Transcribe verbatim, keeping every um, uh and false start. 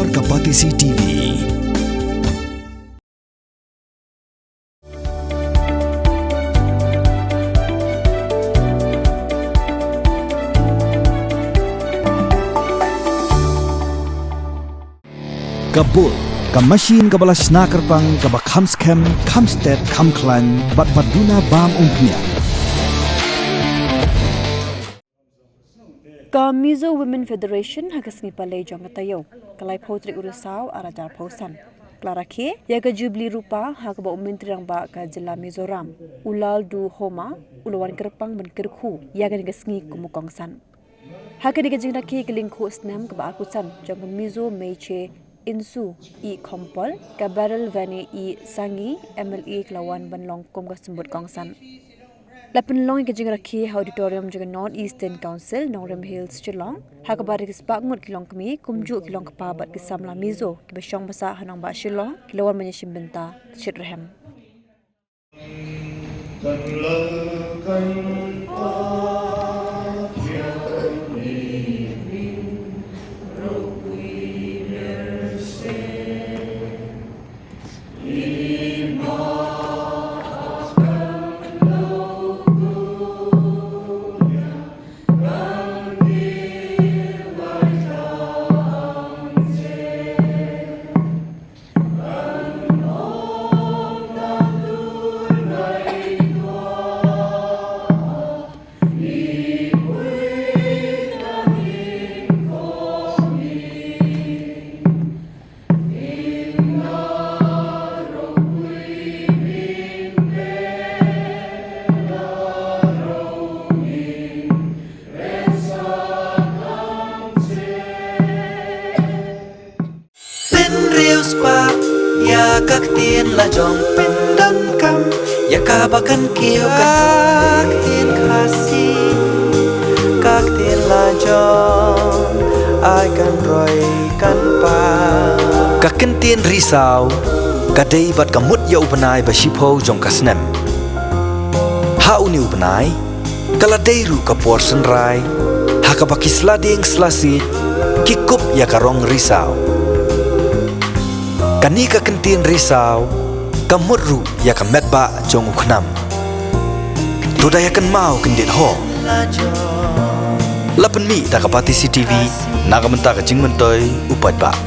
Ka Batesi T V. Ka Bull, ka machine kaba la shna kyrpang, kaba kham skhem, kham stet, kham khlaiñ, bad ba duna bam umphniang. Ka Mizo Women Federation ha ka sngi Palei jong ka taïew, ka laiphew tarik u Risaw arhajar arphew san, ka la rakhe ïa ka Jubili Rupa, ha kaba u Myntri Rangbah ka jylla Mizoram, u Lalduhoma, u la wan kyrpang ban kyrkhu ïa kane ka sngi kum u kongsan. Ha kane ka jingrakhe ka lyngkhuh snem kaba arphew san jong ka Mizo Meitei Insu, i Khompol, ka Beryl Vene i Sangi, M L A, ka la wan ban long kum ka symbud kongsan. La pynlong ïa ka jingrakhe ha auditorium jong ka North Eastern Council, Nongrim Hills, Shillong, ha kaba ar hajar spah ngut ki longkmie, kumjuh ki longkpa bad ki samla Mizo kiba shong ba sah ha nongbah Shillong, ki la wan ban ïashim bynta shitrhem. Pynriewspah ïa ka ktien la jong, pyndonkam ïa kaba kan kiew, ka ktien Khasi, ka ktien la jong, ai kan roi kan pang. Ka kyntien Risaw ka dei bad ka mut ïa u bnai ba shiphew jong ka snem. Ha une u bnai ka la dei ruh ka por synrai, ha kaba ki sla dieng sla siej ki kup ïa ka rong risaw. Kane ka kyntien Risaw ka mut ruh ïa ka metbah jong u khnam. To da ïa kynmaw kyndit ho. La pynmih da ka Batesi T V na ka bynta ka jingmyntoi u paidbah.